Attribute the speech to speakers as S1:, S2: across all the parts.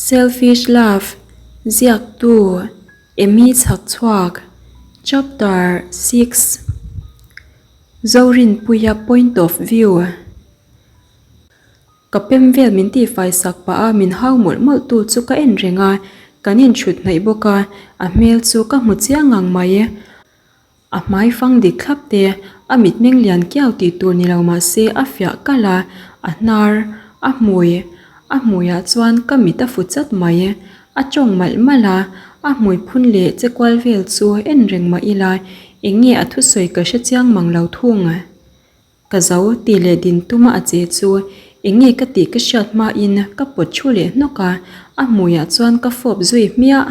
S1: Selfish Love, Ziaktu, Amy Chhakchhuak, Chapter 6, Zorinpuia Point of View. Ka pem vel min tihfai sak pah a min hau mawlh mawlh tu chu ka en reng a, kan inthut hnaih bawk a, a hmel chu ka hmu chiang ngang mai. A hmai fang dik thlap te, a mitmeng lian kiau tih tur ni lo mah se a fiah kalh a, a hnar, a hmui, a hmuiah chuan ka mit a fu chat mai. A tawng malh malh a, a hmui phun leh che kual vel chu en reng mah ila eng nge a thusawi ka hre chiang mang lo thung. Ka zo tih leh din tuma a che chu eng nge ka tih ka hriat hmain ka pawt thu leh hnawk a, a hmuiah chuan ka fawp zui hmiah.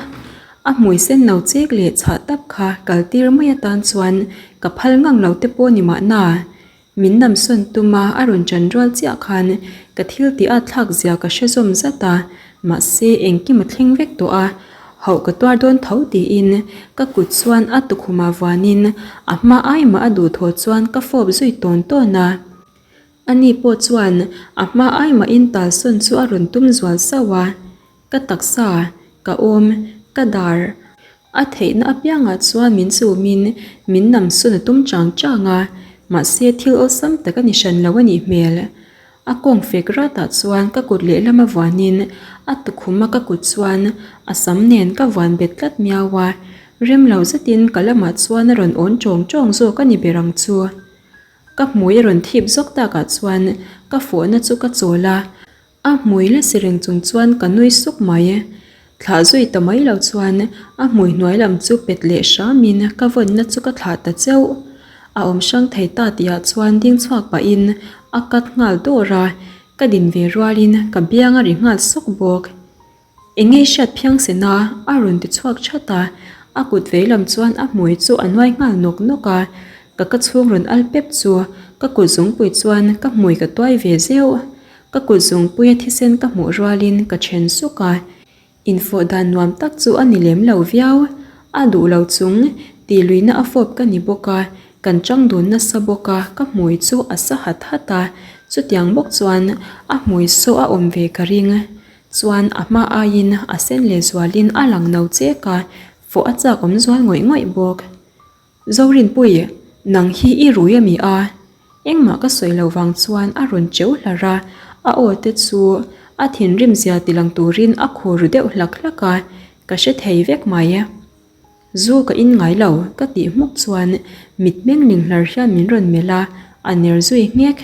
S1: A hmui sen no chek leh chhah tap kha kal tir mai atan chuan ka phal ngang lo te pawh ni mahna. Min namsawn tuma a rawn ṭan rual chiah khan ka thil tih at thlak zia ka hre zawm zat a, mahse engkim a thleng vek tawh a, Hauh ka tuar dawn tho tiin ka kut chuan a tukhumah vuanin a hma ai mah a duhthawh chuan ka fawp zui tawn tawn a. Ani pawh chuan a hma ai mahin talsawn chu a rawn tum zual sauh a. Ka taksa, ka awm, ka dar, a theihna apiangah chuan min chumin min namsawn a tum chang chang a, mahse thil awlsam tak a ni hran lo a nih hmel. A kawng fek ratah chuan ka kut lehlam a vuanin a tukhum a ka kut chuan a sam nen ka vuan bet tlat miau a, rem lo zetin ka lamah chuan a rawn awn tawng tawng zawk a ni ber ang chu. Ka hmui a rawn thip zawk takah chuan ka fawhna chu ka chawl a, a hmui la si reng chung chuan ka nui suk mai. Thlah zui ta mai lo chuan a hmui hnuai lam chu pet leh hramin ka vawnna chu ka thlah ta cheuh. A awm hrang thei ta tihah chuan ding chhuak pahin a cut nghal dawr a, ka din ve rualin ka biang a ri nghal sawk bawk. Eng nge hriat phiang sena a rawn ti chhuak that a, a kut vei lam chuan a hmui chu a nuai nghal nawk nawk a, ka ka chhung rawn al pep chu ka kut zungpui chuan ka hmui ka tuai ve zeuh. Ka kut zungpuia thisen ka hmuh rualin ka then suk a, infawh dan nuam tak chu a ni lem lo viau. A duh lo chung tih luihna a fawp ka ni bawk a, kan chang dun nasa bawk a, ka hmui chu a sa hat hat a, chutiang bawk chuan a hmui saw a awm ve ka ring. Chuan a hma aiin a sen lehzualin a lang no chek a, fawh a chak awm zual ngawih ngawih bawk. Zorinpui, nang hi i rui a mi a? Engmah ka sawi lo vang chuan a rawn cheu hlar a, a aw te chu a thinrim zia tilang turin a khur ru deuh hlak hlak a, ka hre thei vek mai. Zu ka in ngai lo, ka tih hmuk chuan mitmeng ning hlar hian min rawn melh a, a ner zui nghek.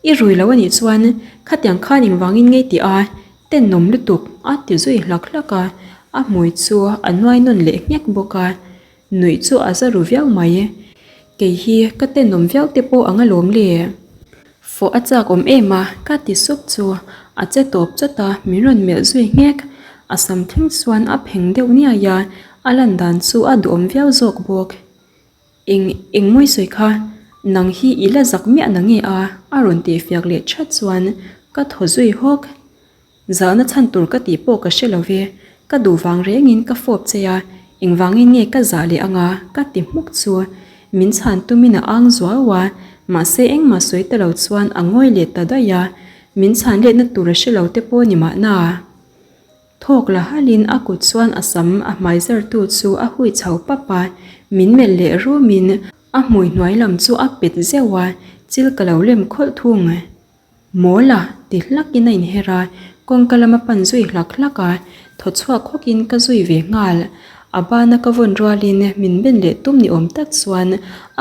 S1: I rui lo a nih chuan khatiang khan engvangin ngei tih a tenawm lutuk a ti zui hlak hlak a, a hmui chu a nuai nawn leh nghek bawk a. Nuih chu a za ru viau mai. Kei hi ka tenawm viau te pawh ang alawm le. Fawh a chak awm em a, ka ti sup chu a che tawp chawt a, min rawn melh zui nghek. A sam thleng chuan a pheng deuh niai a, a lan dan chu a duhawm viau zawk bawk. Eng eng mawi sawi kha, nang hi i la zak miah na nge a? a rawn tih fiak leh that chuan ka thaw zui hawk. Zahna chhan tur ka tih pawh ka hre lo ve, ka duh vang rengin ka fawp che a, engvangin nge ka zah leh anga ka ti hmuk chu. Min chhan tumin a ang zuau a, mahse engmah sawi ta lo chuan a ngawi leh ta daih a, min chhan letna tur a hre lo te pawh ni mahna. Thawk la halin a kut chuan a sam a hmai zartu chu a hui chho pap a, min melh leh rumin a hmui hnuai lam chu a pet zeuh a, chil ka lo lem khawlh thung. Mawl a! ti hlakin a inher a, kawngka lama pan zui hlak hlak a, thaw chhuak hawkin ka zui ve nghal. A bana ka vawn rualin min ben leh tum ni awm tak chuan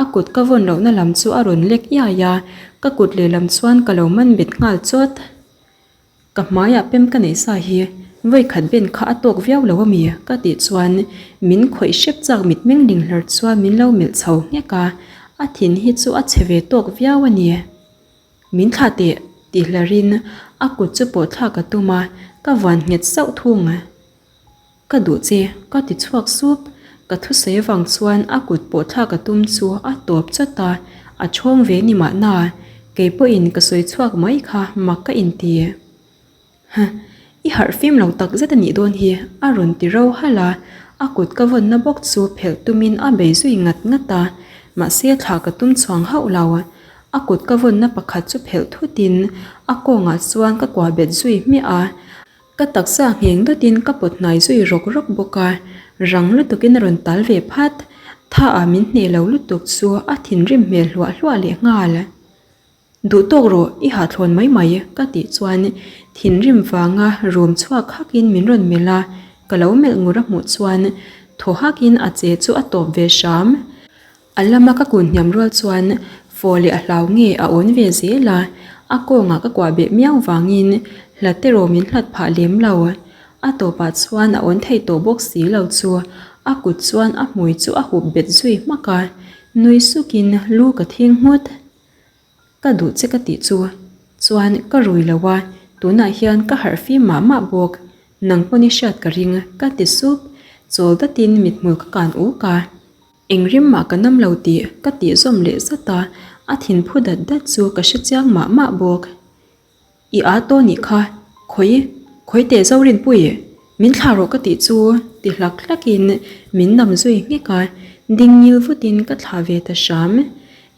S1: a kut ka vawn lohna lam chu a rawn lek iai a, ka kut lehlam chuan ka lo man bet nghal chawt. Ka hmaiah pem ka neih sa hi vawikhat ben kha a tawk viau lo ami? ka tih chuan min khawih hrep chak mitmeng ling hlar chuan min lo melh chho nghek a, a thin hi chu a chhe ve tawk viau a ni. Min thlah teh tih hlarin a kut chu pawh thlak a tum a, ka vuan nghet sauh thung. Ka duh che, ka ti chhuak sup. Ka thusawi avang chuan a kut pawh thlak a tum chu a tawp chawt a, a chhawng ve ni mahna, kei pawhin ka sawi chhuak mai kha mak ka inti. Huh, i harh fim lo tak zet a nih dawn hi, a rawn ti ro halh a, a kut ka vawnna bawk chu phelh tumin a bei zui ngat ngat a, mahse thlah ka tum chhuang hauh lo. A kut ka vawnna pakhat chu phelh thutin a kawngah chuan ka kuah bet zui hmiah a. Ka taksa ngheng dawtin ka pawt hnai zui rawk rawk bawk a, rang lutukin a rawn tal ve phat. Tha ah min hneh lo lutuk chu a thinrim hmel hluah hluah leh nghal. Duh tawk rawh, i hahthlawn mai mai ka tih chuan thinrim vanga rum chhuak hakin min rawn melh a, ka lo melh ngur a hmuh chuan thaw hakin a che chu a tawp ve hram. A lama ka kun hniam rual chuan fawh leh a hlau nge a awn ve zel a, a kawngah ka kuah beh miau vangin hlat erawh min hlat phah lem lo. A tawpah chuan a awn thei tawh bawk si lo chu a kut chuan a hmui chu a hup bet zui hmak a, nui sukin lu ka thing nghut. Ka duh che ka tih chu chuan ka rui lo a, tunah hian ka harh fim mah mah bawk. Nang pawn i hriat ka ring ka ti sup, chawl datin mithmul ka kan uk a. Eng rim mah ka nam lo tih ka tih zawm leh zat a, a thinphu dat dat chu ka hre chiang mah mah bawk. I aa tawh nih kha, khawi, khawi teh Zorinpui, min thlah rawh ka tih chu ti hlak hlakin min nam zui nghek a, ding ngil vutin ka thlah ve ta hram.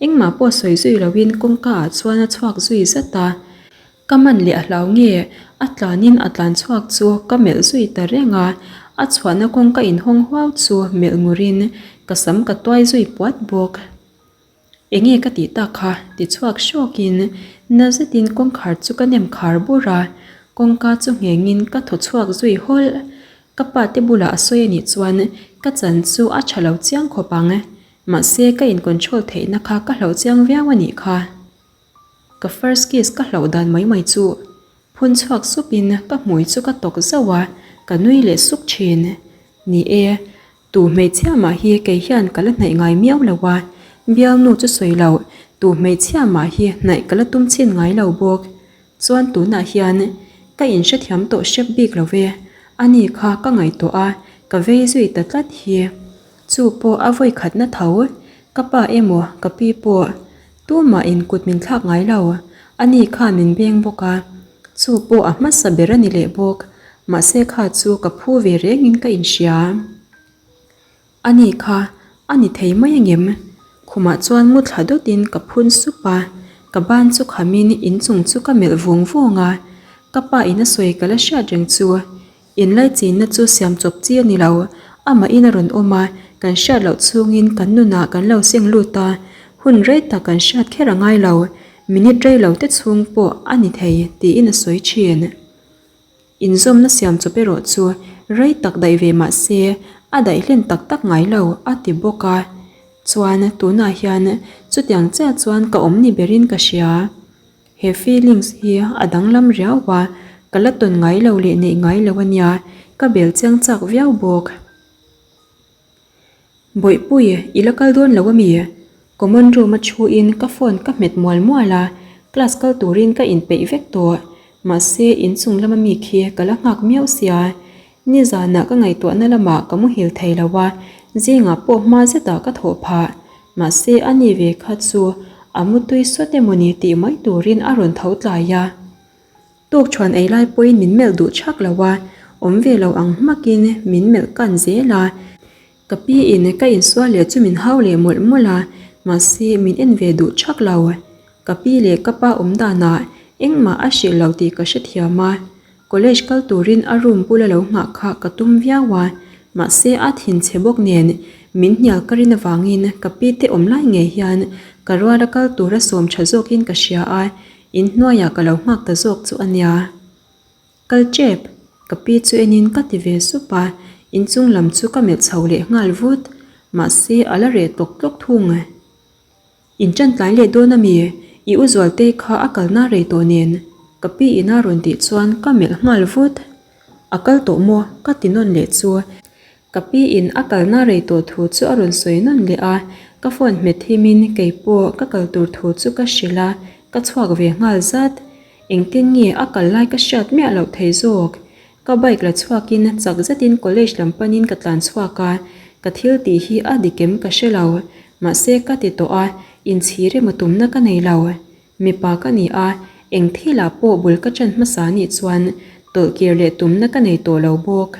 S1: Engmah pawh sawi zui loin kawngka ah chuan a chhuak zui zat a, Ka man leh a hlau nge? A tlanin a tlan chhuak chu ka melh zui ta reng a, a chhuahna kawng ka inhawng huau chu melh ngurin ka sam ka tuai zui puat bawk. Enge ka tih tak kha? ti chhuak hrawkin na zetin kawngkhar chu ka nem khar bur a, kawngka chu nghengin ka thaw chhuak zui hawlh. Ka pa te bulah a sawi anih chuan ka chan chu a tha lo chiang khawp ang. Mahse ka in control theihna kha ka hlauh chiang viau anih kha. Ka first kiss ka hlauh dan mai mai chu phun chhuak sup in ka hmui chu ka tawk zauh a, ka nui leh suk thin. Ni e, tu hmeichhia mah hi kei hian ka la hnaih ngai miau lo a, bialnu chu sawi loh, tu hmeichhia mah hi hnaih ka la tum chhin ngai lo bawk. Chuan tunah hian ka inhrethiam tawh hrep bik lo ve, ani kha ka ngaihtuah a, ka vei zui ta tlat hi. Chu pawh a vawi khatna tho, ka pa emaw ka pi pawh tumah in kut min thlak ngai lo, ani kha min beng bawk a, chu pawh a hmasa ber a ni leh bawk, mahse kha chu ka phu ve rengin ka inhria. Ani kha a ni thei mai angem? Khumah chuan mu thla dawtin ka phun sup a, ka ban chu khamin inchung chu ka melh vung vung a, ka pa in a sawi ka la hriat reng chu. Inlaichinna chu siam chawp chi a ni lo. Amahin a rawn awm a, kan hriat loh chhungin kan nunah kan lo seng lut a, hun rei tak kan hriat kher a ngai lo. Minute rei lo te chhung pawh a ni thei tiin a sawi thin. Inzawmna siam chawp erawh chu rei tak daih ve mah se a daih hlen tak tak ngai lo a ti bawk a. Chuan tunah hian chutiang chiah chuan ka awm ni berin ka hria. He feelings hi a danglam riau a, ka la tawn ngai lo leh neih ngai lo a nia, ka bel chiang chak viau bawk. Bawihpui, i la kal dawn lo a mi? Common room a thu in ka phone ka hmet mual mual a, class kal turin ka inpeih vek tawh. Mahse, inchung lama mi khi ka la nghak miau sia. Nizanah ka ngaihtuahna lamah ka muhil thei lo a, zingah pawh hma zetah ka thawh phah. Mahse a ni ve kha chu a mutui sawt emawni tih mai turin a rawn tho tlai a. Tukṭhuan ei lai pawhin min melh duh chhak lo a, awm ve lo ang hmakin min melh kan zel a. Ka pi in ka insual leh chu min hau leh mawlh mawlh a, mahse min en ve duh chhak lo. Ka pi leh ka pa awm danah engmah a hrilh lo tih ka hrethiam a, College kal turin a room bula lo nghah kha ka tum viau a, mahse a thinchhe bawk nen min hnial ka rin avangin ka pi te awm lai ngei hian ka ruala kal tura sawm tha zawkin ka hria a, inhnuaiah ka lo nghak ta zawk chu a nia. Kal tep, ka pi chu enin ka ti ve sup a, inchung lam chu ka melh chho leh nghal vut, mahse a la reh tlawk tlawk thung. In ṭan tlai leh dawn a mi? I u Zualtei kha a kalna rei tawh nen ka pi ina rawn tih chuan ka melh nghal vut. A kal tawh maw? Ka ti nawn leh chu. Ka pi in a kalna rei tawh thu chu a rawn sawi nawn leh a, ka phone hmet thimin kei pawh ka kal tur thu chu ka hrilh a, ka chhuak ve nghal zat. Engtin nge a kal lai ka hriat miah loh thei zawk? Ka bike la chhuakin chak zetin college lam panin ka tlan chhuak a, ka thil tih hi a dik em ka hre lo. Mahse ka ti tawh a, inchhir emaw tumna ka nei lo. Mipa ka ni a, eng thilah pawh bul ka ṭan hmasa nih chuan tawlh kir leh tumna ka nei tawh lo bawk.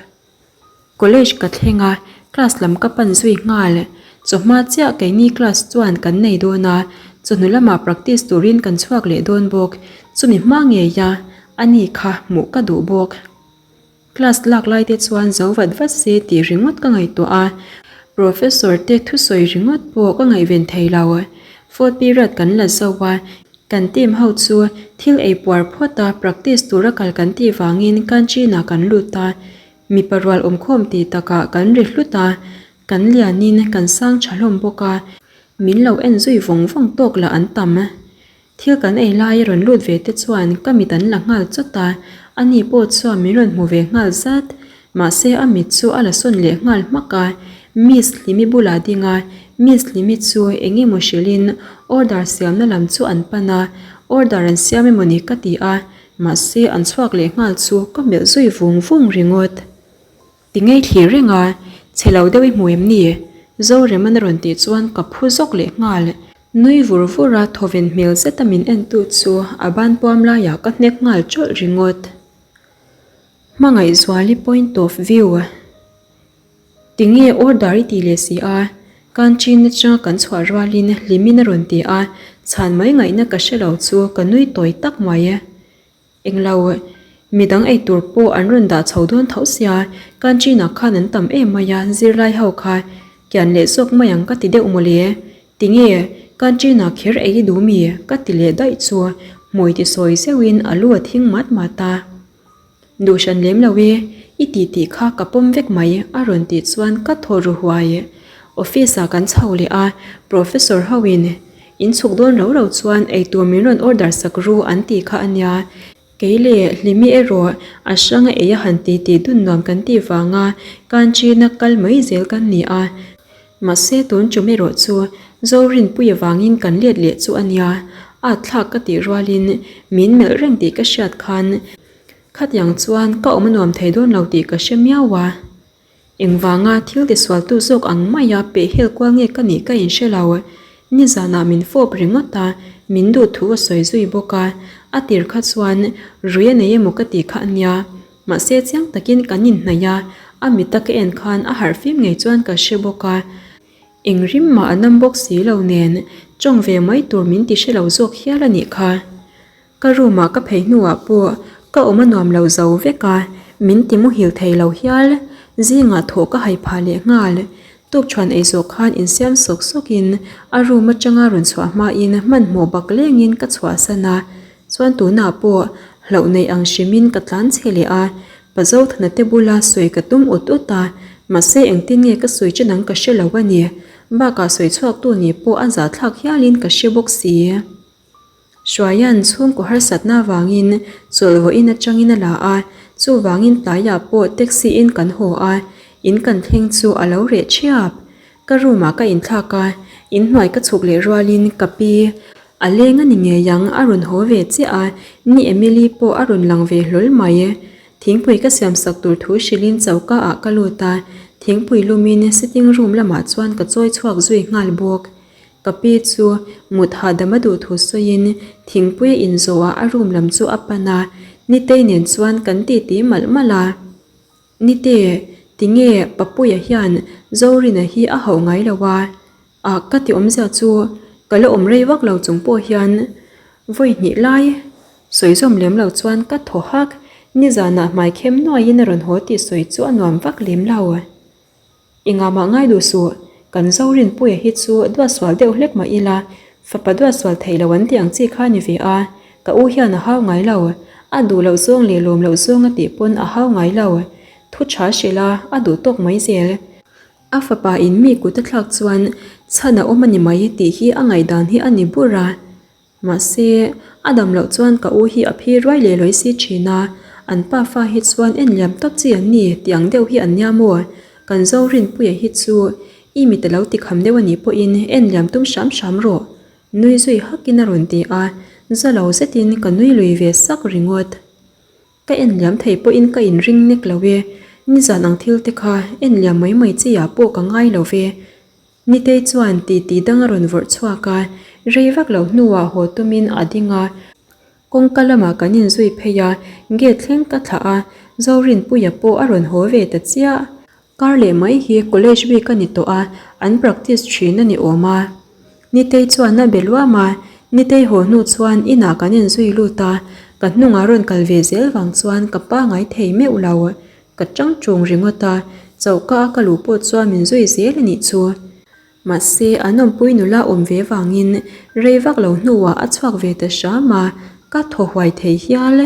S1: College ka thleng a, class lam ka pan zui nghal. Chawhma chiah keini class chuan kan nei dawn a, chawhnu lamah practice turin kan chhuak leh dawn bawk. Chumi hma ngei a, ani kha hmuh ka duh bawk. Class lak lai te chuan zo vat vat se tih ringawt ka ngaihtuah a, Professor te thusawi ringawt pawh ka ngaihven thei lo. Fourth period kan la zo a, kan team ho chu thil ei puar phawt a practice tura kal kan tih vangin canteen ah kan lut a, mipa rual awmkhawm tih takah kan ri hlut a, kan lianin kan sang tha hlawm bawk a, min lo en zui vawng vawng tawk lah an tam. Thil kan ei lai a rawn lut ve te chuan ka mit an la nghal chawt a, ani pawh chuan min rawn hmu ve nghal zat. Mahse a mit chu a la sawn leh nghal hmak a, Miss Hlimi bulah ding a, Miss Hlimi chu eng emaw hrilhin order siamna lam chu an pan a, order an siam emaw ni ka ti a, mahse an chhuak leh nghal chu ka melh zui vung vung ringawt. Ti ngei thlir reng a, chhe lo deuh i hmu em ni? Zorema'n a rawn tih chuan ka phu zawk leh nghal. Nui vur vur a thawven hmel zet a min entu chu a ban puam laiah ka hnek nghal tawlh ringawt. Hmangaihzuali point of view. Tinge order i ti leh si a, canteen atanga kan chhuah rualin hlimin a rawn ti a, chhan mai ngaihna ka hre lo chu ka nui tawi tak mai. Englo, midang eitur pawh an rawn dah chho dawn tho sia, canteen ah khan an tam em mai a, zirlai ho kha kian leh zawk mai ang ka ti deuh mawle. Tinge, canteen ah kher ei i duh mi? ka ti leh daih chu hmui ti sawi zeuhin a lu a thing mat mat a. Duh hran lem lo e, i tih tih kha ka pawm vek mai a rawn tih chuan ka thaw ru huai. Office ah kan chho leh a, professor ho in In chhuk dawn ro ro chuan eitur min rawn order sak ru an tih kha a nia. Kei leh Hlimi erawh a hranga ei a han ti tih dun nuam kan tih vanga canteen-a kal mai zel kan ni a. Mahse tun tum erawh chu Zorinpui avangin kan let leh chu a nia. At thlak ka tih rualin min melh reng tih ka hriat khan khatiang chuan ka awm a nuam thei dawn lo tih ka hre miau a. Engvanga thil tisualtu zawk ang maia pehhel kual nge ka nih ka inhre lo. Nizanah min fawp ringawt a, min duh thu a sawi zui bawk a. A tir kha chuan rui a nei emaw ka tih kha a nia. Mahse chiang takin kan inhnaih a, a mita ka en khan a harh fim ngei chuan ka hre bawk a. Eng rim mah a nam bawk si lo nen, tawng ve mai tur min ti hre lo zawk hial a nih kha. Ka room ah ka phei hnuah pawh ka awm a nuam lo zo vek a, min ti muhil thei lo hial. Zingah thawh ka hai phah leh nghal. Tukṭhuan ei zawh khan insiam sawk sawkin a room atanga rawn chhuah hmain hmanhmawh bak lengin ka chhuahsan a, chuan tunah pawh hlauh neih ang hrimin ka tlan chhe leh a, Pa Zothana te bula sawi ka tum ut ut a, mahse engtin nge ka sawi chen ang ka hre lo a ni. Bakah sawi chhuaktu nih pawh a zahthlak hialin ka hre bawk si. Hruaia'n chhungkaw harsatna avangin chawlh vawiin atangin a la a, chuvangin tlaiah pawh taxi in kan haw a, in kan thleng chu a lo reh thiap. Ka room ah ka inthlak a, inhnuai ka chhuk leh rualin ka pi a leng a ni ngei ang a rawn haw ve chiah a, ni Emily pawh a rawn lang ve hlawl mai. Thingpui ka siam sak tur thu hrilhin choka ah ka lut a, thingpui lumin sitting room lamah chuan ka chawi chhuak zui nghal bawk. Ka pi chu mut hahdam a duh thu sawiin thingpui a inzawhah a room lam chu a pan a, Nitei nen chuan kan titi malh malh a. Nite, tinge Papuia hian Zorina hi a hauh ngai lo a? Ah ka ti awmzia chu ka la awm rei vak lo chung pawh hian vawi hnih lai sawi zawm lem lo chuan ka thaw hak, nizanah hmai khem nuaiin a rawn haw tih sawi chu a nuam vak lem lo. Engah mah ngai duh suh, kan Zorinpuia hi chu duatsual deuh hlek mah ila, fapa duatsual theih lo an tih ang chi kha a ni ve a, ka u hian a hau ngai lo, a duh loh zawng leh lawm loh zawng a tih pawn a hau ngai lo, thu tha hrilh a, a duh tawk mai zel. A fapa in mi kut a thlak chuan chhan a awm a ni mai tih hi a ngaihdan hi a ni bur a. Mahse, a dam loh chuan ka u hi a phi ruai leh lawi si thin a, an pa fa hi chuan en liam tawp chi an ni tih ang deuh hi an nia maw? Kan Zorinpuia hi chu i mit a lo ti kham deuh a nih pawhin en liam tum hram hram rawh, nui zui hakin a rawn ti a, za lo zetin ka nui lui ve sak ringawt. Ka en liam thei pawhin ka inring nek lo e, nizan ang thil te kha en liam mai mai chi ah pawh ka ngai lo ve. Nitei chuan titi dang a rawn vawrh chhuak a, rei vak lo hnuah haw tumin a ding a. Kawngka lamah kan inzui phei a, gate thleng ka thlah a, Zorinpuia pawh a rawn haw ve ta chiah. Kar leh mai hi college week a ni tawh a, an practice thin a ni awm a. Nitei chuan a be luam a, Nitei haw hnu chuan inah kan inzui lut a, ka hnungah rawn kal ve zel vang chuan ka pangai thei meuh lo. Ka ṭang ṭung ringawt a, choka a ka luh pawh chuan min zui zel a nih chu. Mahse, an awmpui nula awm ve vangin rei vak lo hnuah a chhuak ve ta hram a, ka thaw huai thei hial.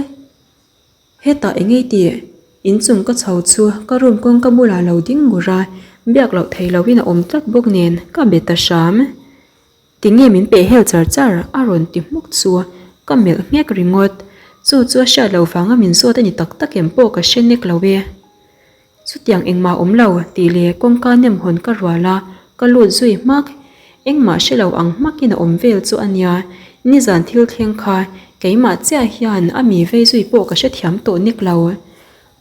S1: Hetah eng ei tih? Inchung ka chho chu ka room kawngka bulah lo ding ngur a, biak loh theih lohin a awm tlat bawk nen ka be ta hram. Tinge min peh hel char char? a rawn ti hmuk chu ka melh nghek ringawt. Chu chu a hriat loh vanga min zawt a ni tak tak em pawh ka hre nek lo e. Chutiang engmah awm lo tih leh kawngka nem hawn ka rual a, ka lut zui hmak. Engmah hre lo ang hmakin a awm vel chu a nia. Nizan thil thleng kha keimah chiah hian a mi vei zui pawh ka hrethiam tawh nek lo.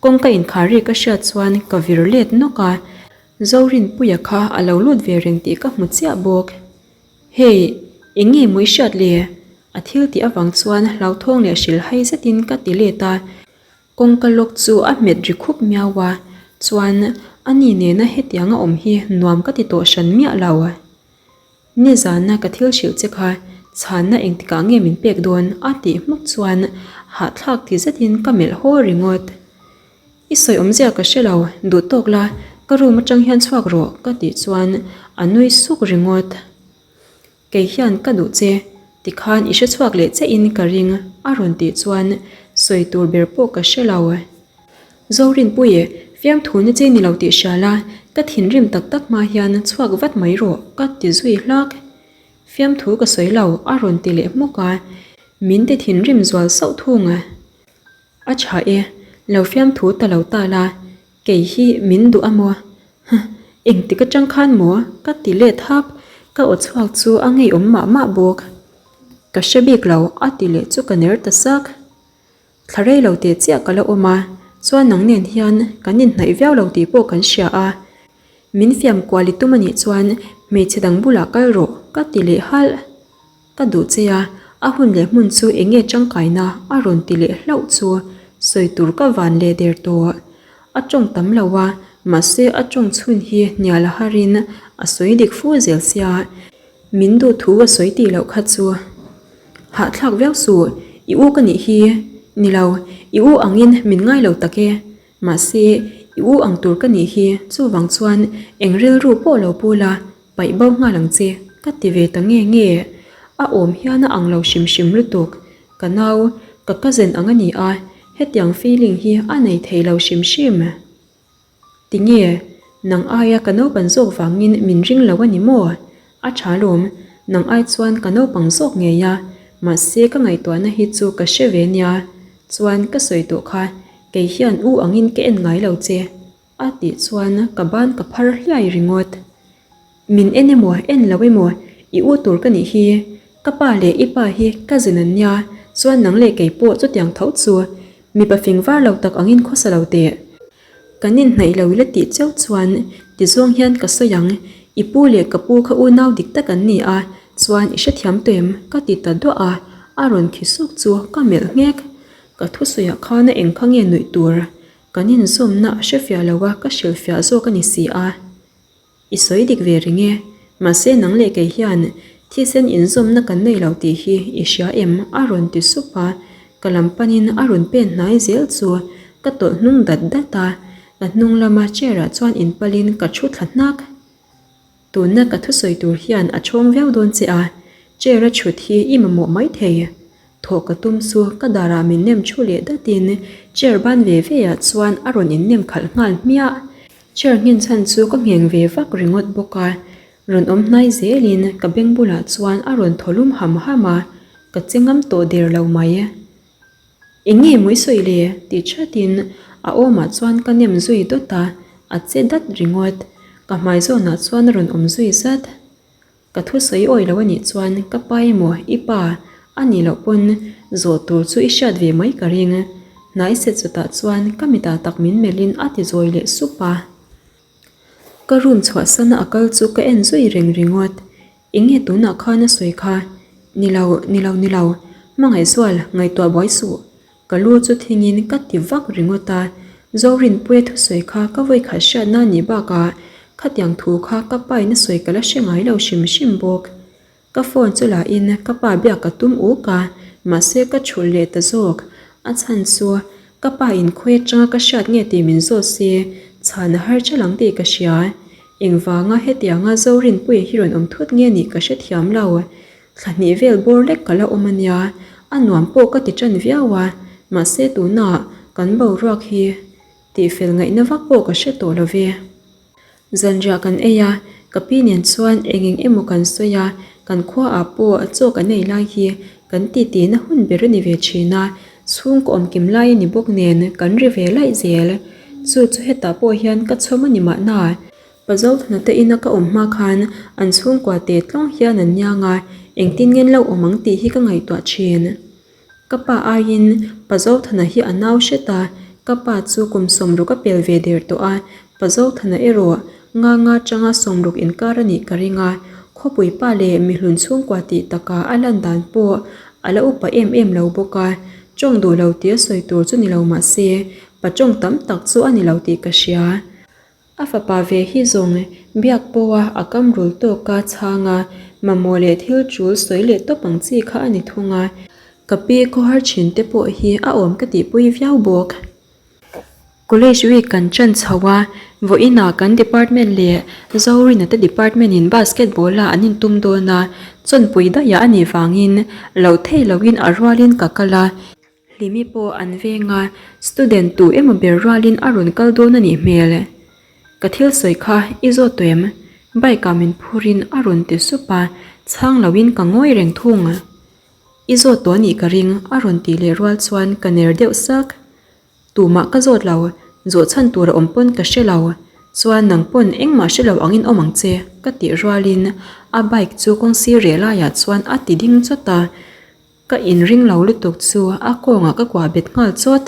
S1: Kawngka inkhar ri ka hriat chuan ka vir let nawk a, Zorinpuia kha a lo lut ve reng tih ka hmu chiah bawk. Hey, eng nge maw i hriat le? A thil tih avang chuan hlauthawng leh hrilhhai zetin ka ti let a. Kawngka lawk chu a hmet ri khup miau a, chuan ani nena hetianga awm hi nuam ka ti tawh hran miah lo. Nizana ka thil hrilh che kha chhanna engtikah nge min pek dawn a tih hmuk chuan hahthlak ti zetin ka melh haw ringawt. I sawi awmzia ka hre lo, duh tawk la, ka room atang hian chhuak rawh ka tih chuan a nui suk ringawt. Kei hian ka duh che, tikhan i hre chhuak leh che in ka ring a rawn tih chuan sawi tur ber pawh ka hre lo. Zorinpui, fiamthu na che ni lo tih hria la, ka thinrim tak tak hma hian chhuak vat mai rawh ka ti zui hlak. Fiamthu ka sawi lo a rawn ti leh hmuk a, min ti thinrim zual sauh thung. A tha e, lo fiamthu ta lo ta la, kei hi min duh a maw? Huh, engtik atang khan maw? Ka ti let hap, ka aw chhuak chu a ngeiawm mah mah bawk. Ka hre bik lo, a ti leh chu ka ner ta sak. Thla rei lo teh chiah ka la awm a, chuan nang nen hian kan inhnaih viau lo tih pawh kan hria a. Min fiam kual i tum anih chuan hmeichhe dang bulah kal rawh, ka ti leh halh. Ka duh che a, a hun leh hmun chu eng nge tangkaina a rawn ti leh hlauh chu sawi tur ka van leh der tawh. A tawng tam lo a, mahse a tawng chhun hi hnial a harin a sawi dik fu zel sia. Min duh thu a sawi tih loh kha chu hahthlak viau suh, i u ka nih hi. Ni lo, i u angin min ngai lo tak e. Mahse, i u ang tur ka nih hi, chuvang chuan eng rilru pawh lo pu la, Paih bo nghal ang che, ka ti ve ta nge nge. A awm hian a ang lo hrim hrim lutuk. Ka nau, ka cousin ang a ni a, hetiang feeling hi a nei thei lo hrim hrim. Tinge, nang aia ka naupang zawk vangin min ring lo a ni maw? A tha lawm, nang ai chuan ka naupang zawk ngei a, mahse ka ngaihtuahna hi chu ka hre ve nia. Chuan ka sawi tawh kha, kei hian u angin ka en ngai lo che. A tih chuan ka ban ka phar hliai ringawt. Min en emaw en lo emaw i u tur ka nih hi, ka pa leh i pa hi cousin an nia, chuan nang leh kei pawh chutiang tho chu mipa fing var lo tak angin khawsa lo teh. Kan inhnaih lo ila tih cheu chuan tizawng hian ka sawi ang, i pu leh ka pu kha unau dik tak an ni a, chuan i hrethiam tawh em? ka ti ta duah a, a rawn khi suk chu ka melh nghek. Ka thusawiah khan a eng kha nge nuih tur? Kan inzawmna a hrefiah lo a, ka hrilhfiah zawk a ni si a. I sawi dik ve reng e. Mahse nang leh kei hian thisen inzawmna kan nei lo tih hi i hria em? a rawn ti sup a, ka lam panin a rawn pen hnai zel chu ka tawlh hnung dat dat a, ka hnung lama chair ah chuan inpalin ka thu thla hnak. Tunna ka thusawi tur hian a chhawng viau dawn che a, chair a chhut hi i mamawh mai thei. Thawh ka tum chu ka darah min nem thu leh datin chair ban ve ve ah chuan a rawn innem khalh nghal hmiah. Chair nghen chhan chu ka ngheng ve vak ringawt bawk a, rawn awm hnai zelin ka beng bulah chuan a rawn thaw lum ham ham a, ka che ngam tawh der lo mai. Eng nge maw i sawi le? ti thatin a awmah chuan ka nem zui dawt a, a che dat ringawt. Ka hmai zawnah chuan a rawn awm zui zat. Ka thusawi awi lo anih chuan ka pa emaw i pa a nih loh pawn zawh tur chu i hriat ve mai ka ring. Hnai set chutah chuan ka mitah tak min melhin a ti zawi leh sup a. Ka room chhuahsana a kal chu ka en zui reng ringawt. Eng nge tunah khan a sawi kha? Ni lo, ni lo, ni lo. Hmangaihzual, ngaihtuah buai suh. Ka lu chu thingin ka ti vak ringawt a. Zorinpuia thusawi kha ka vawikhat hriatna nih bakah khatiang thu kha ka pain a sawi ka la hre ngai lo hrim hrim bawk. Ka phone chu la in ka pa biak ka tum uk a, mahse ka chhulh leh ta zawk. A chhan chu. Ka pa in khawi atanga ka hriat nge tih min zawt se, chhan a har ṭhelh ang tih ka hria. Engvanga hetianga Zorinpuia hi rawn awm thut nge nih ka hrethiam lo. Thla hnih vel bawr lek ka la awm a nia, a nuam pawh ka ti ṭan viau a, mahse tunah kan boruak hi tihfel ngaihna vak pawh ka hre tawh lo ve. Zanriah kan ei a, ka pi nen chuan eng eng emaw kan sawi a, kan khuaah pawh chaw kan ei lai hi kan titi na hun ber a ni ve thin a, chhungkaw awmkim lai a ni bawk nen kan ri ve laih zel. Chu chu hetah pawh hian ka chhawm a ni mahna. Pazothana te ina ka awm hma khan an chhungkua te tlawng hian an niang a, engtin ngen lo awm ang tih hi ka ngaihtuah thin. Ka pa aiin Pazothana hi a nau hret a, ka pa chu kum sawmruk a pel ve der tawh a, Pazothana erawh nga nga tanga sawmruk inkar a nih ka ring a, khawpui pa leh mihlun chhungkua tih takah a lan dan pawh a la upa em em lo bawk a, tawng duh lo tia sawi tur chu ni lo mah se, pa tawng tam tak chu a ni lo tih ka hria. A fapa ve hi zawng biak pawha a kam rul tawka chhang a, mamawh leh thil tul sawi leh tawp ang chi kha a ni thung a. Ka pi khawhar thin te pawh hi a awm ka tihpui viau bawk. College week kan chan chho a, vawiinah kan department leh Zorina te department in basketball a an intum dawn a, chawnpui daih a nih vangin loh theih lohin a rualin ka kal a. Hlimi pawh an veng a, student tu emaw ber rualin a rawn kal dawn a nih hmel. Ka thil sawi kha i zawt tawh em? Bike ah min phurin a rawn ti sup a, chhang loin ka ngawi reng thung. I zawt tawh a nih ka ring a rawn tih leh rual chuan ka ner deuh sak. Tumah ka zawt lo, zawh chhan tur a awm pawn ka hre lo. Chuan nang pawn engmah hre lo angin awm ang che ka tih rualin a bike chu kawng sir reh laiah chuan a ti ding chawt a. Ka inring lo lutuk chu a kawngah ka kuah bet nghal chawt.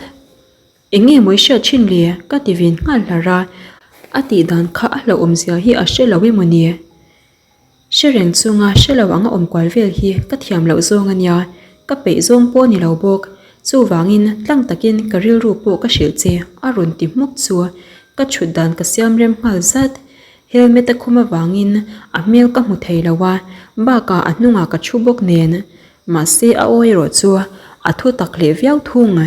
S1: Eng nge maw i hriat thin le? ka ti vin nghal hlar a, a tih dan kha a hlauhawm zia hi a hre lo emaw ni? Hre reng chunga hre lo anga awm kual vel hi ka thiam loh zawng a nia, ka peih zawng pawh ni lo bawk. Chuvangin tlang takin ka rilru pawh ka hrilh che a rawn ti hmuk chu ka chhut dan ka siam rem nghal zat. Helmet a khum avangin a hmel ka hmu thei lo a, bakah a hnungah ka thu bawk nen. Mahse a aw erawh chu a thu tak leh viau thung.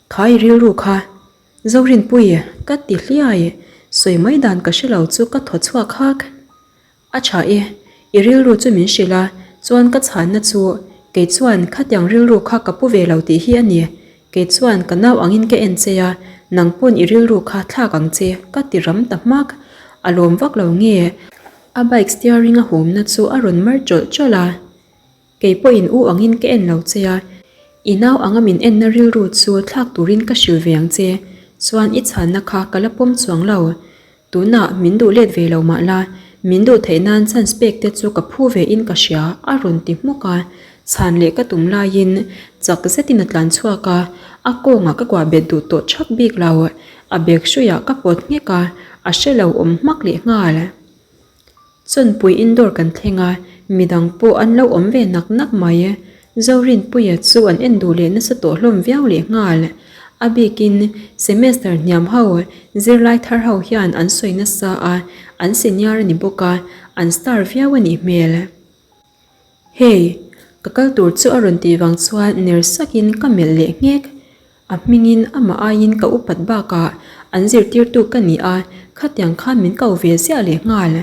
S1: Kha i rilru kha Zorinpui ka ti hliai, sawi mai dan ka hre lo chu ka thaw chhuak hak. A tha e, i rilru chu min hrilh a, chuan ka chhanna chu kei chuan khatiang rilru kha ka pu ve lo tih hi a ni. Kei chuan ka nau angin ka en che a, nang pawn i rilru kha thlak ang che ka ti ram ta hmak. A lawm vak lo nge? A bike steering a humna chu a rawn mar tawlh tawlh a. Kei pawhin u angin ka en lo che a, i nau anga min enna rilru chu thlak turin ka hrilh ve ang che, chuan i chhanna kha ka la pawm chuang lo. Tunah min duh let ve lo mah la, min duh theih nan chance pek te chu ka phu ve in ka hria a rawn ti hmuk a, chhan leh ka tum laiin chak zetin a tlan chhuak a, a kawngah ka kuah bet duh tawh thak bik lo, a bag hruiah ka pawt nghek a, a hre lo awm hmak leh nghal. Chawnpui indoor kan thleng a, midang pawh an lo awm ve nak nak mai. Zorinpuia chu an en duh leh nasa tawh hlawm viau leh nghal. A bikin semester hniam ho, zirlai thar ho hian an sawi nasa a, an senior a ni bawk a, an star viau a nih hmel. Hey! Ka kal tur chu a rawn tih vang chuan ner sakin ka melh leh nghek. A hmingin amah aiin ka upat bakah an zirtirtu ka ni a, khatiang khan min ko ve ziah leh nghal.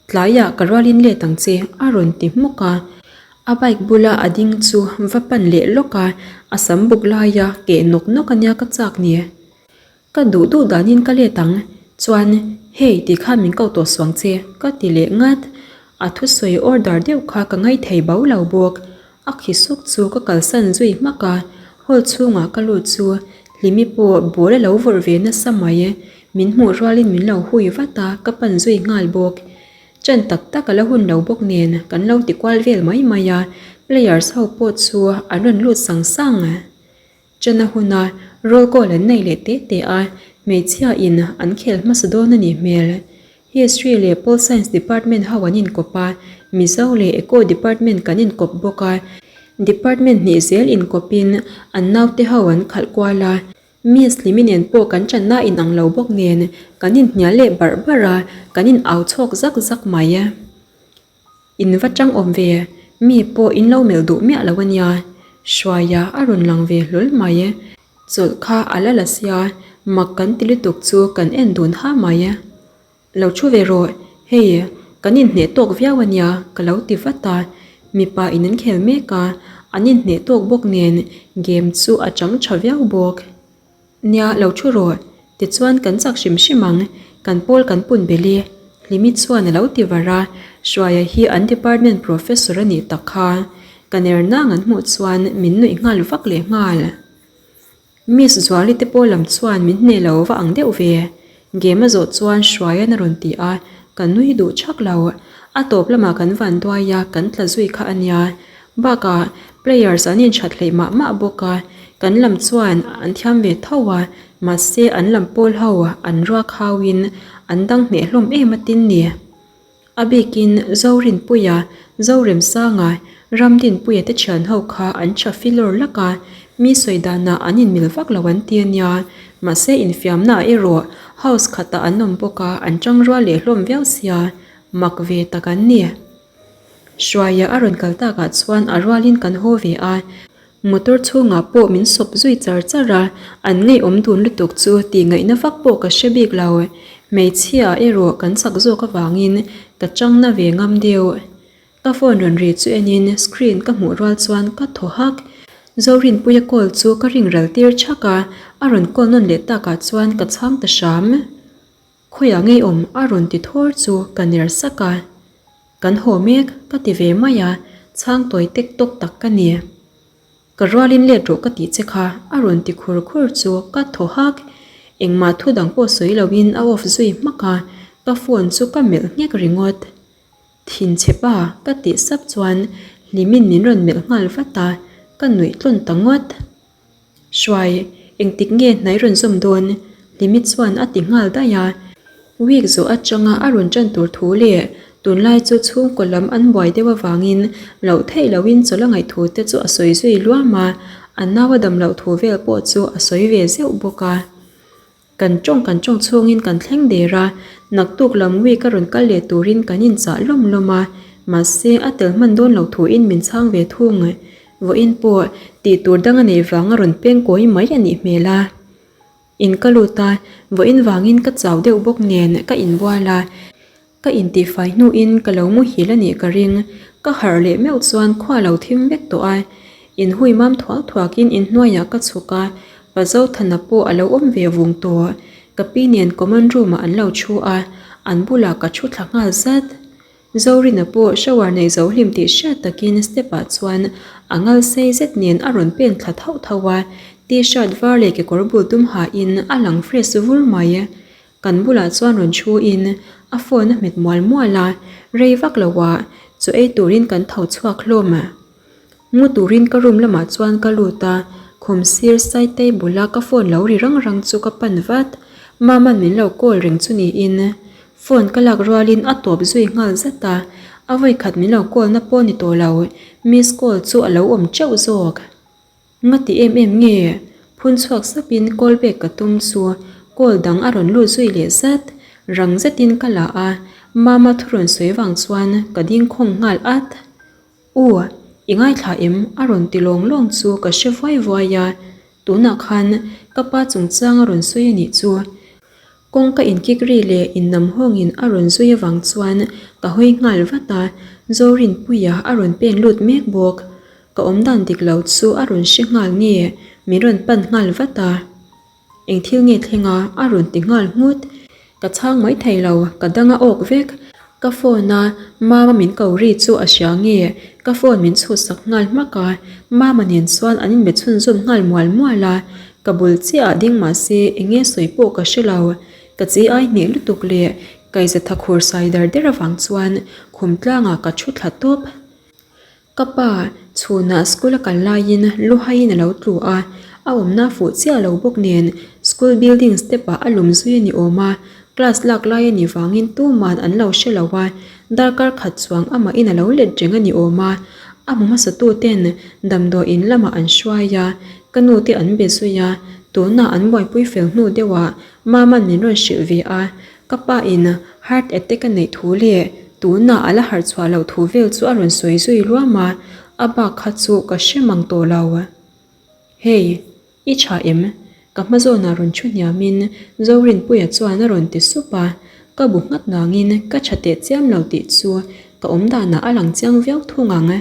S1: Tlaiah ka rualin let ang che a rawn ti hmuk a. A bike bula a ding chu va pan leh lawk a, a sam buk laia keh nawk nawk ania ka chak ni. Ka duh duh danin ka let ang, chuan hei ti khan min ko tawh suang che ka ti leh ngat. A thusawi order deuh kha ka ngaithei bo lo bawk. A khi suk chu ka kalsan zui hmak a, hall chhungah ka lut chu Hlimi pawh ball a lo vawrh ve nasa mai. Min hmuh rualin min lo hui vat a, ka pan zui nghal bawk. Chan tak tak a la hun lo bawk nen kan lo ti kual vel mai mai a, players ho pawh chu an rawn lut sang sang. Chana huna roll call an nei leh teh teh a, hmeichhia in an khel hmasa dawn a nih hmel. History leh Pol Science Department ho an inkawp a, Mizo leh Eco Department kan inkawp bawk a. Department hnih zel inkawpin an naute ho an khalh kual a. Miss Hlimi nen pawh kan channa inang lo bawk nen kan inhnial leh barh barh a, kan in au chhawk zak zak mai. In va tang awm ve, mi pawh in lo melh duh miah lo a nia. Hruaia a rawn lang ve hlawl mai. Chawlh kha a la la sia, mak kan ti lutuk chu kan en dun ha mai. Lo thu ve rawh, hei kan inhneh tawk viau a nia ka lo ti vat a, mipa in an khel mek a, an inhneh tawk bawk nen game chu a chang tha viau bawk. Nia lo thu rawh, tichuan kan chak hrim hrim ang, kan pawl kan pun belh i, Hlimi chuan a lo ti var a, Hruaia hi an department professor a nih tak kha, ka ner nang an hmuh chuan min nuih nghal vak leh nghal. Miss Zuali te pawh lam chuan min hneh lo va ang deuh ve. Game a zawh chuan Hruaia'n a rawn ti a, ka nui duh chak lo. A tawp lamah kan van duai a, kan tla zui kha a nia. Bakah players an inthat hleih mah mah bawk a, kan lam chuan an thiam ve tho a, mahse an lam pawl ho an ruak hauin an dang hneh hlawm em a tin ni. A bikin Zorinpuia, Zoremsanga, Ramdinpuia te thian ho kha an tha filawr lak a, mi sawi danah an inmil vak lo an ti a nia. Mahse infiamnaah erawh house khatah an awm bawk a, an tang rual leh hlawm viau sia, mak ve tak an ni. Hruaia a rawn kal takah chuan a rualin kan haw ve a, Motor chhungah pawh min sawp zui char char a, an ngaihawm dun lutuk chu tih ngaihna vak pawh ka hre bik lo. Hmeichhia erawh kan chak zawk avangin ka chang na ve ngam deuh. Ka phone rawn ri chu enin screen ka hmuh rual chuan ka thaw hak. Zorinpuia call chu ka ring ral tir chhak a, a rawn call nawn leh takah chuan ka chhang ta hram. Khawiah ngeiawm a rawn ti thawr chu ka ner sak a. Kan haw mek ka ti ve mai a, chhang tawi tek tawk tak ka ni. Ka rualin let rawh ka tih che kha a rawn ti khur khur chu ka thaw hak. Engmah thu dang pawh sawi loin a off zui hmak a, ka phone chu ka melh nghek ringawt. Thin chhe pa ka tih sap chuan hlimin min rawn melh nghal vat a, ka nuih tlawn ta ngawt. Hruai, engtik nge hnai rawn zawm dawn? Hlimi chuan a ti nghal daih a. Week zawh atanga a rawn tan tur thu leh tunlai chu chhungkaw lam an buai deuh avangin loh theih lohin chawlh a ngaih thu te chu a sawi zui luam a, a nau a dam loh thu vel pawh chu a sawi ve zeuh bawk a. Kan tawng kan tawng chhungin kan thleng der a, naktuk lam week a rawn kal leh turin kan inchah lawm lawm a, mahse a tel hman dawn lo thuin min chhang ve thung. Vawiin pawh tih tur dang a neih vang a rawn peng kawi mai a nih hmel a. In ka lut a, vawiin vangin ka chau deuh bawk nen ka inbual a. Ka intihfai hnuin ka lo muhil a nih ka ring. Ka harh leh meuh chuan khua lo thim vek tawh a. Inhui mam thuak thuakin inhnuaiah ka chhuk a, Pa Zothana pawh a lo awm ve vung tawh. Ka pi nen common room-ah an lo thu a, an bulah ka thu thla nghal zat. Zorina pawh shower nei zo hlim tih hriat takin step-ah chuan a ngal sei zet nen a rawn pen thla thauh thauh a, t-shirt var leh kekawr bul dum hain a lang fresh vur mai. Kan bulah chuan rawn thu in a phone a hmet mual mual a, rei vak lo ah chaw ei turin kan tho chhuak hlawm. Mu turin ka room lamah chuan ka lut a, khum sir side table a ka phone lo ri rang rang chu ka pan vat. Mama'n min lo call reng chu niin phone ka lak rualin a tawp zui nghal zat a, a vawikhat min lo call na pawh ni tawh lo, miss call chu a lo awm teuh zawk. Nga ti em em nge? Phun chhuak sapin call back ka tum chu call dang a rawn lut zui leh zat. Rang zetin ka la a, Mama thu rawn sawi vang chuan ka ding khawng nghal at. U, i ngaithla em? a rawn ti lawng lawng chu ka hre vuai vuai a, tunah khan ka pa chungchang a rawn sawi a nih chu. Kawngka inkik ri leh innam hawngin a rawn zui avang chuan ka hawi nghal vat a, Zorinpuia a rawn pen lut mek bawk. Ka awmdan dik lo chu a rawn hre nghal nge min rawn pan nghal vat a. Eng thil nge thleng a? a rawn ti nghal nghut. Ka chhang mai thei lo, ka dang a awk vek. Ka phone a Mama min ko ri chu a hria nge ka phone min chhuhsak nghal hmak a, Mama nen chuan an inbe chhunzawm nghal mual mual a, ka bul chiah ah ding mahse eng nge sawi pawh ka hre lo. Ka chi ai hneh lutuk leh kaizatha khur sai dar der avang chuan khum tlangah ka thu thla tawp. Ka pa, chhunah school a kal laiin luhaiin a lo tlu a, a awmna fuh chiah lo bawk nen school building step ah a lum zui a ni awm a, class lak lai a nih vangin tuman an lo hre lo a, darkar khat chuang amahin a lo let reng a ni awm a, a hmu hmasa tu ten damdawiin lamah an hruai a, ka nu te an be zui a, tunah an buaipui fel hnu deuhah Mama'n min rawn hrilh ve a, Ka pa in heart attack a neih thu leh tunah a la harh chhuah loh thu vel chu a rawn sawi zui luam a, a bak kha chu ka hre mang tawh lo. Hey! I tha em? Ka hma zawnah rawn thu hniamin Zorinpuia chuan a rawn ti sup a, ka bu nghat nangin ka tha teh chiam lo tih chu ka awm danah a lang chiang viau thung ang.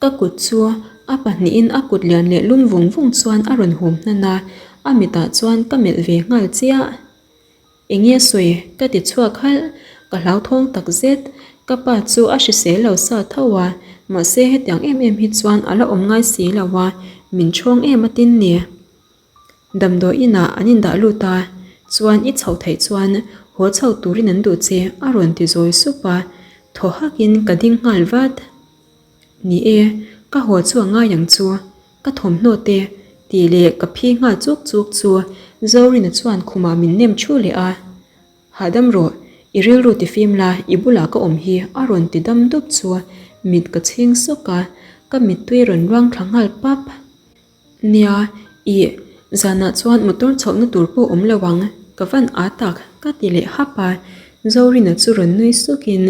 S1: Ka kut chu a pahnihin a kut lian leh lum vung vung chuan a rawn hum hnan a, a mitah chuan ka melh ve nghal chiah. Enge a sawi? Ka ti chhuak halh. Ka hlauthawng tak zet. Ka pa chu a hrisel lo sa tho a, mahse hetiang em em hi chuan a la awm ngai si lo a, min chhawng em a tin ni. Damdawi inah an indah lut a, chuan i chhoh theih chuan haw chho turin an duh che a rawn ti zawi sup a, thaw hakin ka ding nghal vat. Ni e, ka haw chu a ngai ang chu. Ka thawmhnaw te tih leh ka phi nghal chuk chuk chu Zorina chuan khumah min nem thu leh a. Hahdam rawh, i rilru ti fim la, i bulah ka awm hi a rawn ti dam dup chu mit ka chhing sawk a, ka mittui rawn ruang thla nghal pap. Nia, ih, zanah chuan motor chhohna tur pawh awm lo ang, ka van â tak, ka ti leh hap a. Zorina chu rawn nui sukin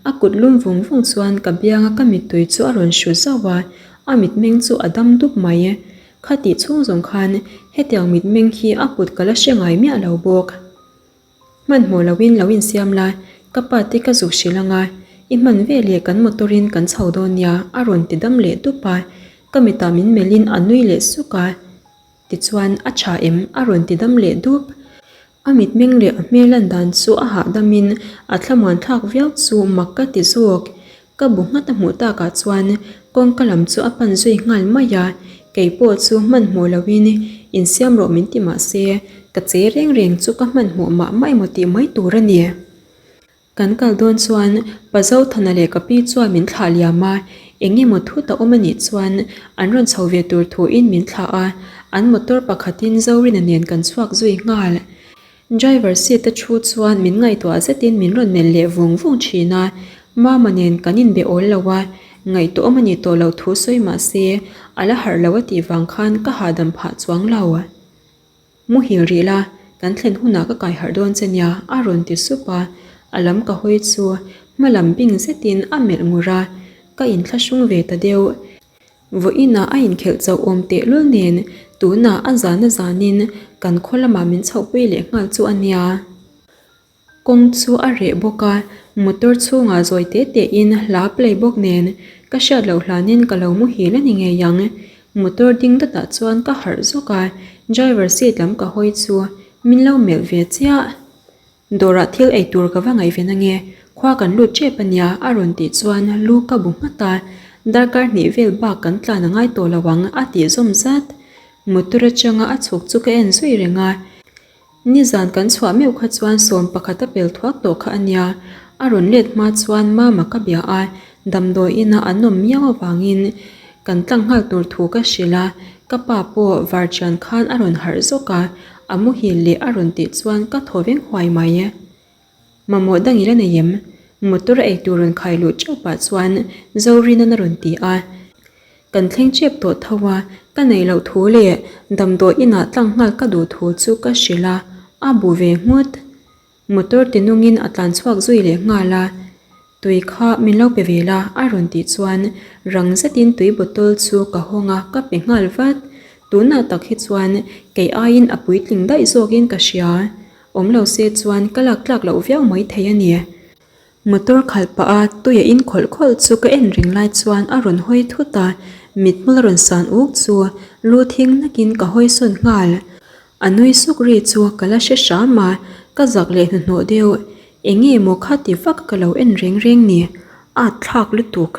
S1: a kut lum vung vung chuan ka bianga ka mittui chu a rawn hru zauh a, a mitmeng chu a dam dup mai. Khatih chhung zawng khan hetiang mitmeng hi a kut ka la hre ngai miah lo bawk. Hmanhmawh loin lo insiam la, ka pa te ka zuk hrilh anga, i hman ve leh kan motor in kan chho dawn nia a rawn ti dam leh dup a, ka mitah min melhin a nui leh suk a, tichuan a tha em a rawn ti dam leh dup. A mitmeng leh a hmel lan dan chu a hahdamin a thlamuan thlak viau chu mak ka ti zawk. Ka bu nghat a hmuh takah chuan kawngka lam chu a pan zui nghal mai a, kei pawh chu hmanhmawh loin insiam rawh min ti mah se, ka che reng reng chu ka hmanhmawh mah mah emaw tih mai tur a ni. Kan kal dawn chuan Pa Zothana leh ka pi chuan min thlah liam a, eng emaw thut a awm a nih chuan an rawn chho ve tur thuin min thlah a, an motor pakhatin Zorina nen kan chhuak zui nghal. Driver seat a thu chuan min ngaihtuah zetin min rawn melh leh vung vung thin a, Mama nen kan inbe awl lo a, ngaihtuahawm a nih tawh loh thu sawi mah se a la harh lo a tih vang khan ka hahdam phah chuang lo. Muhil rih la, kan thlen hunah ka kai harh dawn che nia a rawn ti sup a, a lam ka hawi chu hma lam bing zetin a melh ngur a, ka inthlahrung ve ta deuh. Vawiinah a inkhelh chauh awm tehlul nen tunah a zan a zanin kan khaw lamah min chhohpui leh nghal chu a nia. Kawng chu a reh bawk a, motor chhungah zawi te tein hla play bawk nen ka hriat loh hlanin ka lo muhil a ni ngei ang. Motor ding dawtah chuan ka harh zawk a, driver seat lam ka hawi chu min lo melh ve chiah. Dawrah thil ei tur ka va ngaihven ange, khua kan lut tep a nia a rawn tih chuan lu ka bu nghat a, darkar hnih vel bak kan tlan a ngai tawh lo ang a tih zawm zat. Motor atanga a chhuk chu ka en zui reng a, nizan kan chhuah meuh kha chuan 11 a pel thuak tawh kha a nia, a rawn let hma chuan mama ka bia a, damdawi ina an awm miau avangin kan tlang nghal tur thu ka hrilh a, ka pa pawh varchian khan a rawn harh zawk a, A muhil leh a rawn tih chuan ka thaw veng huai mai. Mamawh dang i la nei em? Motor a eitur rawn khai luh teuh pah chuan Zorina'n a rawn ti a. Kan thleng chep tawh tho a, ka neih loh thu leh damdawi inah tlang nghal ka duh thu chu ka hrilh a, a bu ve nghut. Motor ti nungin a tlan chhuak zui leh nghal a, Tui kha min lo pe ve la a rawn tih chuan rang zetin tui bottle chu ka hawng a, ka pe nghal vat. Tunah tak hi chuan kei aiin a puitling daih zawkin ka hria. Awm lo se chuan ka lak tlak loh viau mai thei a ni. Motor khalh pah a tui a in khawlh khawlh chu ka en reng lai chuan a rawn hawi thut a, mithmul a rawn san uk chu lu thing nakin ka hawi sawn nghal. A nui suk ri chu ka la hre hram a, ka zak leh hnuhnawh deuh. Eng nge maw kha ti vak ka lo en reng reng ni, at thlak lutuk.